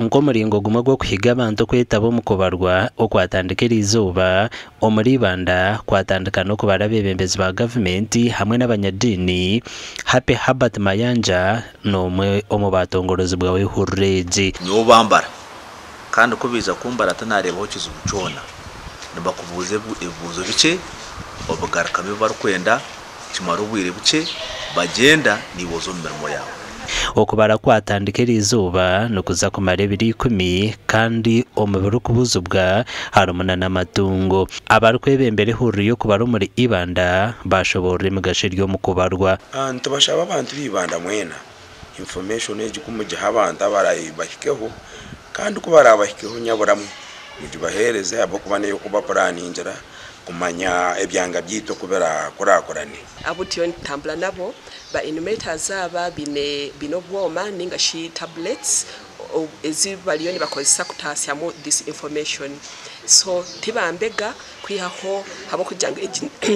Nk'omuringo gumwe gw'okuhiga abantu okwetaba omu kubarwa okwatandika eriizooba, omuri Ibanda kwatandika n'okubara abeebembezi ba gavumenti hamwe n'abanyadiini, Happy Herbert Mayanja n'omwe omu baatongorozibwaho ehururu egi. Nyowe bambara, kandi ku baija kumbara tinareebaho kizibu kyona. Nibakubuuza ebibuuzo bikye, obigarukamu ebi barikwenda, kimara obwire bukye, bagyenda naiwe oza omu mirimo yaawe. Okubara kwatandika eriizooba nikuza kumara ebiro ikumi kandi omu birikubuzibwa harimu n'amatungo. Abarikwebembera ehururu y'okubara omuri Ibanda bashoboorora emigasho eri omu kubarwa. Nitubashaba abantu b'Ibanda mwena, information egi kumugiha abantu abarabahikeho kandi ku barabahikeho nyaburamu mugibaheereze ahabw'okuba n'ey'okubapuraningira kumanya ebyanga byaitu oku birakurakurane. Abu turiyo nitutambura nabo ba enumerators aba biine obwoma ninga shi tablets ezi bariyo nibakozesa kutaasyamu this information. So tibambega kwihaho ahabw'okugira ngu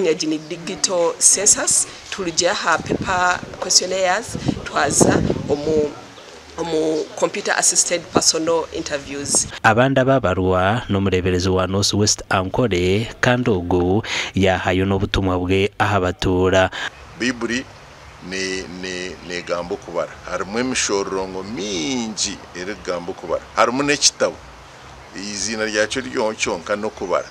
egi ni digital census, turugire aha paper questionnaires twaza omu computer assisted personal interviews. Abandi ababarwa n'omureeberezi wa North West Ankole kandi ogu yahayo n'obutumwa bwe aha batuura. Baiburi negamba okubara, harimu emishororongo mingi erikugamba okubara, harimu n'ekitabo eiziina ryakyo ryonka n'okubara,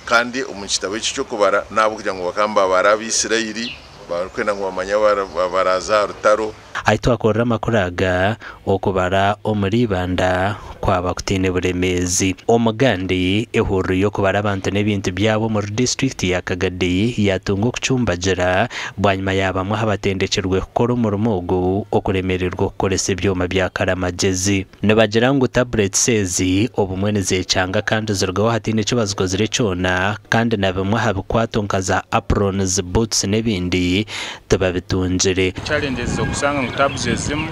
kandi omu kitabo eki ky'okubara n'ahabw'okugira ngu bakaba nibabara Abaisirairi barikwenda ngu bamanye abaraaza aha rutaro. Ahi twakorera amakuru aga, okubara omuri Ibanda kwaba kutaine buremeezi. Omugandi, ehururu y'okubara abantu n'ebintu byabo omuri disiturikiti ya Kagadi yatunga okucumbagira bwanyima ya bamwe aha batendekirwe kukora omurimo ogu okuremererwa okukoresa ebyoma bya karamagezi. Nibagira ngu tablets ezi obumwe nizekyanga kandi zirugaho hataine eki bazikozire kyona, kandi na bimwe aha bikwato nka za aprons, boots n'ebindi tibabitungire. Challenges okusanga ngu tabs ezimu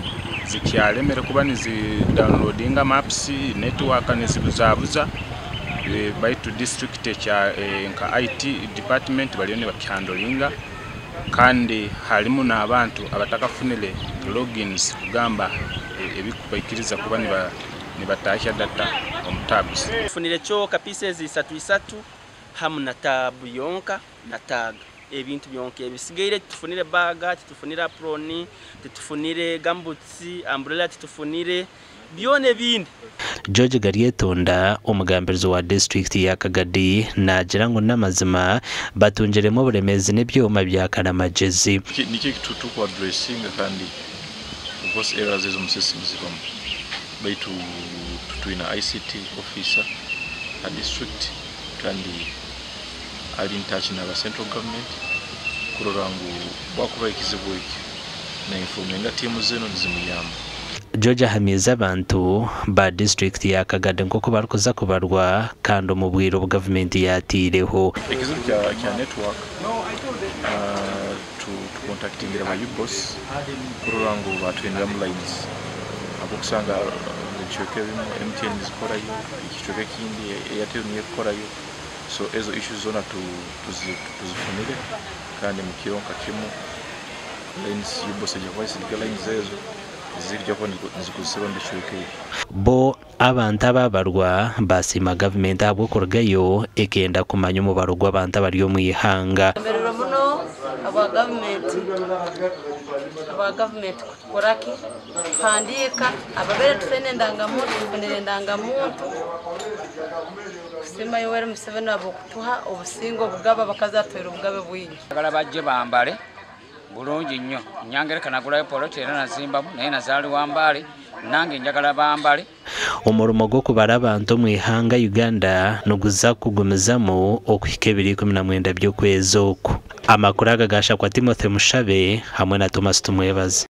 zikyaremere kuba nizidownloadinga maps, network nizibuzabuza, baitu district ekya nka IT department bariyo nibakihandlinga, kandi harimu n'abantu abatakafunire logins kugamba ebikubaikiriza kuba nibatahya data omu tabs. Tufunire chalk pieces isatu isatu hamu na tab yonka na tag. Ebintu byonka ebisigaire titufunire baga, titufunire aproni, titufunire gumboots, umbrella titufunire, byona ebindi. George Garyetonda, omugambirizi wa disiturikiti ya Kagadi, naagira ngu n'amazima batungiremu oburemeezi n'ebyoma bya karamagezi. Nikyo tukuaddressinga kandi of course errors ezo mu system zibamu, baitu twina ICT officer a district kandi ali in touch n'aba central government kurora ngu bwakuba ekizibu eki na informinga tiimu zinu nizimuyamba. George ahamiize abantu ba disiturikiti ya Kagadi nk'oku barikuza kubarwa kandi omu bwire obu gavumenti yataireho. Ekizibu kya network, tukontaktingira ba UBOS kurora ngu batuhinduramu lines, ahabw'okusanga ebicweka ebimu MTN zikorayo, ekicweka ekindi Airtel niyo ekukorayo, so ezo issues zoona tuzifunire kandi mu kiro nka kimu lines UBOS ejya kuba esiga lines ezo zirya kuba nizikozesebwa mu bicweka ebi. Bo abantu ababarwa basiima gavumenti ahabw'okurugayo ekenda kumanya omubaro gw'abantu abari omu ihanga. Mberero muno aba gavumenti kutukoraki kuhandiika ababere tutaine endangamuntu tufunire endangamuntu. Kusiima Yoweri Museveni ahabw'okutuha obusinge obugabe abakazi atuhaire obugabe bwingi. Njagala bajje bambale bulungi nnyo. Nyangereka nagulayo poloti era nazimbamu naye nazaaliwa Mbale, nange njagala bambale. Omurimo gw'okubara abantu omu ihanga Uganda niguza kugumizamu okuhika ebiro ikumi na mwenda by'okwezi oku. Amakuru aga gashakwa Timothy Mushabe hamwe na Thomas Tumwebaze.